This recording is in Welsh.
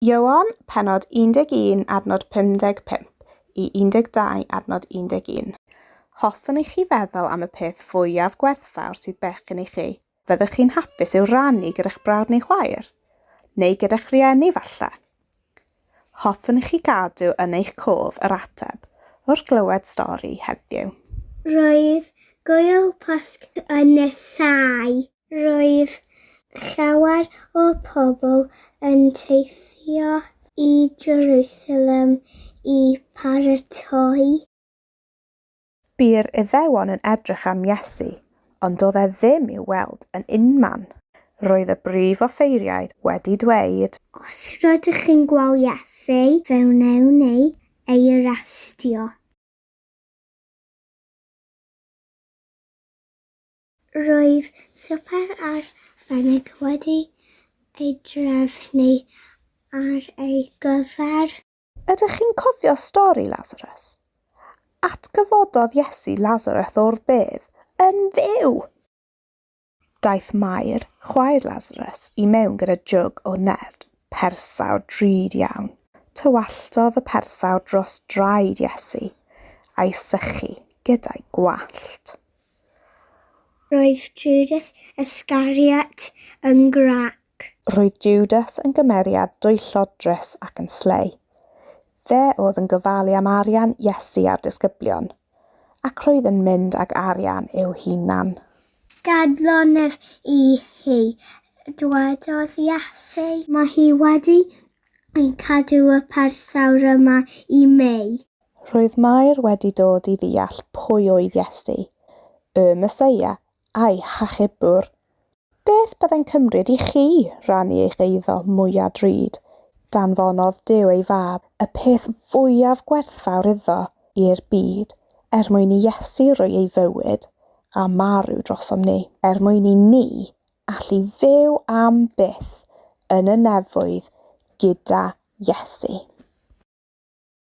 Ioan, pennod 11 adnod 55 i 12 adnod 11. Hoffwn i chi feddwl am y peth fwyaf gwerthfawr sydd bechgyn i chi. Fyddwch chi'n hapus i'w rannu gyda'ch brawd neu chwaer? Neu gyda'ch rhieni falle? Hoffwn i chi gadw yn eich cof yr ateb wrth glywed stori heddiw. Roedd Gŵyl Pasg yn nesáu. Roedd llawer o pobl yn teithio i Jerusalem i paratoi. Bu'r Iddewon yn edrych am Iesu, ond doedd e ddim i'w weld yn unman. Roedd y brif offeiriaid wedi dweud. Os rydych chi'n gweld Iesu, fe wnewn ni ei arestio. Roedd swper arbennig wedi ei drefnu ar ei gyfer. Ydych chi'n cofio stori Lasarus? Atgyfododd Iesu Lasarus o'r bedd yn fyw! Daeth Mair, chwaer Lasarus, i mewn gyda jwg o nerd persawr drud iawn. Tywalltodd y persawr dros draed Iesu, a'i sychu gyda'i gwallt. Roedd Judas Iscariot yn grac. Roedd Judas yn gymeriad dwyllodrus ac yn slei. Fe oedd yn gofalu am arian Iesu a'r disgyblion, ac roedd yn mynd ag arian i'w hunan. Gad lonydd i hi, dwedodd Iesu. Mae hi wedi cadw y persawr yma i mi. Roedd Mair wedi dod i ddeall pwy oedd Iesu, y Meseia a'i hachubwr. Beth byddai'n cymryd i chi rannu eich eiddo mwya' drud? Danfonodd Duw ei Fab, y peth fwyaf gwerthfawr iddo, i'r byd, er mwyn i Iesu roi ei fywyd a marw drosom ni, er mwyn i ni allu fyw am byth yn y nefoedd gyda Iesu.